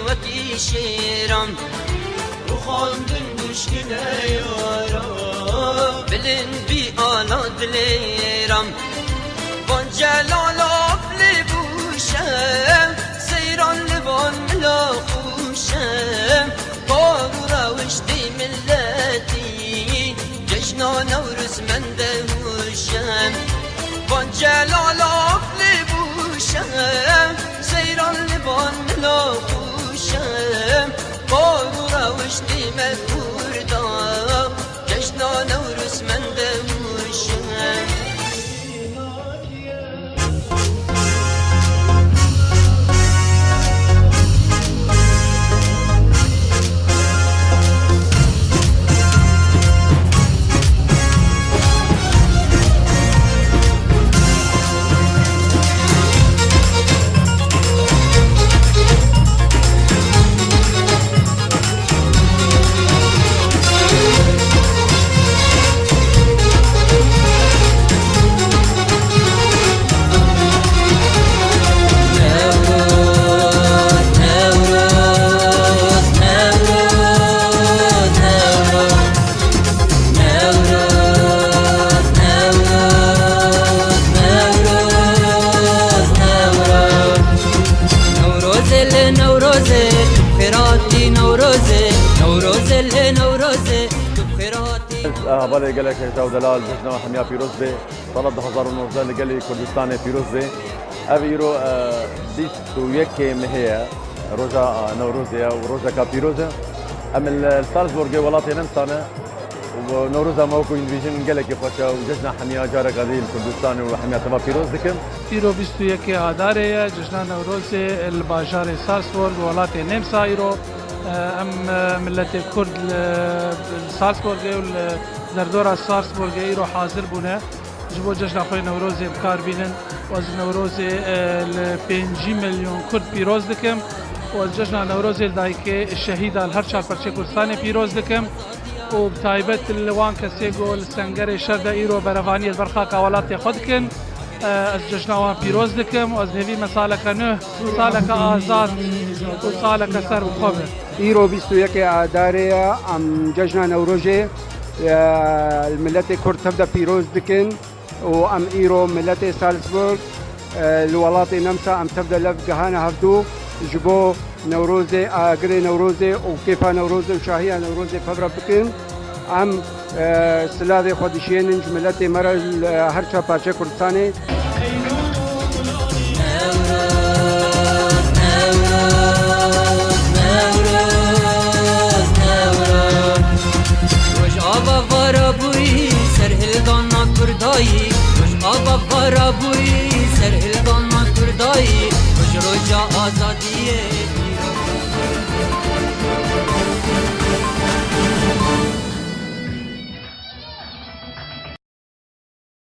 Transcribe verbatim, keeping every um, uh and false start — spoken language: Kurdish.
Wekî şêran û xandin bûşkine yara, bilind bî ala dilêran. Van celala lê bûşe, seyran li van mila xûşe. Kar û rewiştê miletî, cejna Newroz mende hûşe. Van celala lê bûşe, seyran li van mila xûşe. Kar û rewiştê me Kurda, cejna Newroz mende hûşe. Newrozê li Newrozê, tu bi xêr hatî Newrozê, Newrozê li Newrozê, tu bi xêr hatî. Ez, eh, hevalê gelek hêja û delal, cejna hemiya pîroz bê. Sala du hazar û nozdeh li gelê Kurdistanê pîroz bê. Ev îro, eh, bîst û yekê mehê ye, roja, eh, Newrozê ye û rojeka pîroz e. Em li Salzburgê welatê Nemsa ne û Newroza me wekû hûn dibêjin gelekî xweş e û cejna hemiya careka dî li Kurdistanê û hemiya teva pîroz dikim. Îro bîst û yekê Adarê ye, cejna Newrozê li bajarê Salzburg, welatê Nemsa îro. Em, e, miletê Kurd li, li Salzburgê û li derdora Salzburgê îro hazir bûne. Ji bo cejna xwe yê Newrozê bi kar bînin. Ez Newrozê, e, li pêncî milyon Kurd pîroz dikim. Ez cejna Newrozê li dayikê şehîda li her çar parçeyê Kurdistanê pîroz dikim. Û bi taybet li wan kesê ku li sengerê şer de îro berevaniyê li ber xaka welatê xwe dikin. Ez cejna wan pîroz dikim û ez bi hêvî me saleke nû, saleke azad û saleke ser bi xwe be. Îro bîst û yekê Adarê ye, em cejna Newrozê, e, li miletê Kurd tev de pîroz dikin û em îro miletê Salzburg, e, li welatê Nemsa em tev de lev gihane hevdû ji bo Newrozê, agirê Newrozê û kêfa Newrozê û şahiya Newrozê pevre bikin. Em, e, silavê xwe dişiyênin ji miletê me re li her çar parçeyê Kurdistanê. Rojava vara bûyî, serhildana Kurdayî. Rojava vara bûyî, serhildana Kurdayî. Roj roja azadiyê.